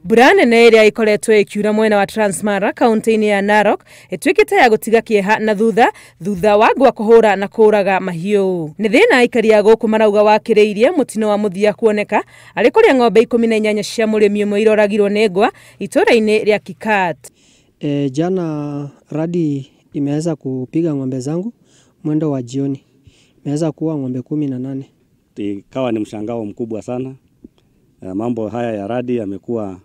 Mbura nene ĩrĩa ĩkoretwo ĩkiura mwena wa Transmara kaunti-inĩ ya Narok ĩtuĩkĩte ya gũtiga kĩeha na thutha thutha wa ngwa kũhũra na kũũraga mahiũ. Nĩ thĩna aikari a gũkũ marauga wakĩrĩirie mũtino wa mũthia kuoneka arĩ kũrĩa ng'ombe 18 cia mũrĩmi ũmwe iroragirwo nĩ ngwa itũũra-inĩ rĩa Kikat. Jana radi imeweza kupiga ng'ombe zangu mwendo wa jioni, imeweza kuua ng'ombe 18. Ikawa ni mshangao mkubwa sana. Mambo haya ya radi yamekuwa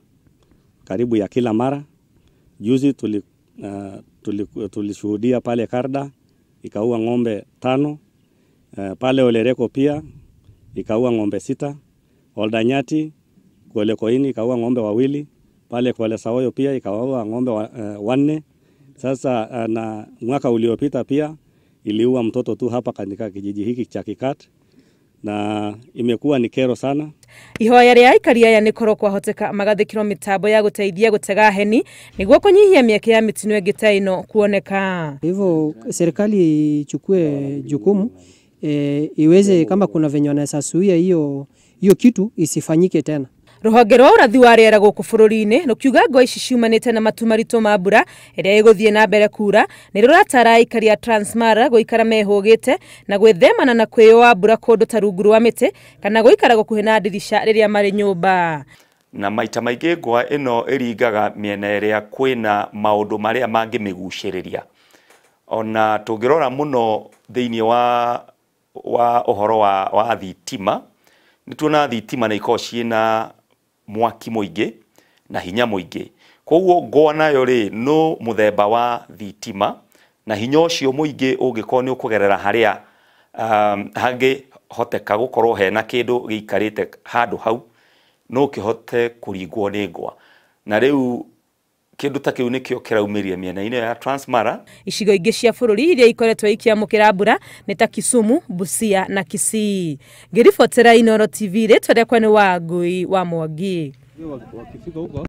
karibu ya kila mara. Juzi tulishuhudia pale Karda ikaua ng'ombe 5, pale Olereko pia ikaua ng'ombe 6, Oldanyati Kuelekoini ikaua ng'ombe 2, pale Kwale Sawoyo pia ikaua ng'ombe 4. Sasa na mwaka uliopita pia iliua mtoto tu hapa katika kijiji hiki cha Kikat, na imekuwa ni kero sana. Ihoya rĩa aikari aya nĩ korwo kwahoteka magathĩkĩrwo mĩtambo ya gũteithia gũtega heni nĩguo kũnyihia mĩeke ya mĩtino ĩngĩ ta ĩno kuoneka. Hivyo serikali ichukue jukumu, iweze kama kuna venye wanaweza zuia hiyo kitu isifanyike tena. Rũhonge rwa ũrathi wa rĩera gũkũ bũrũri-inĩ rũkiuga ngwa ici ciumanĩte na matu maritũ ma mbura ĩrĩa ĩgũthiĩ na mbere kura nĩ rũratara aikari a Transmara gũikara mehũgĩte na gwĩthemana na kwĩyũa mbura kũndũ ta rungu rwa mĩtĩ kana gũikara gũkuhĩ na ndirica rĩrĩa marĩ nyũmba. Na maita maingĩ ngwa ĩno ĩringaga mĩena ĩrĩa kwĩna maũndũ marĩa mangĩmĩgucĩrĩria. Ona tũngĩrora mũno thĩinĩ wa ũhoro wa thitima, nĩ tuona thitima nĩ ikoragwo ciĩna mwaki mũingĩ na hinya mũingĩ. Koguo ngwa nayo rĩ no mũthemba wa thitima, na hinya ũcio mũingĩ ũngĩkorwo nĩ ũkũgerera harĩa hangĩhoteka gũkorwo hena kĩndũ gĩikarĩte handũ hau, no kĩhote kũringwo nĩ ngwa. Na rĩu kĩndũ ta kĩu nĩkĩo kĩraumĩria mĩena-inĩ ya Transmara. Icigo ingĩ cia bũrũri iria ikoretwo ikĩamũkĩra mbura nĩ ta Kisumu, Busia na Kisii. Ngĩribotera Inooro TV, rĩtwa rĩakwa nĩ Wangui wa Mwangi.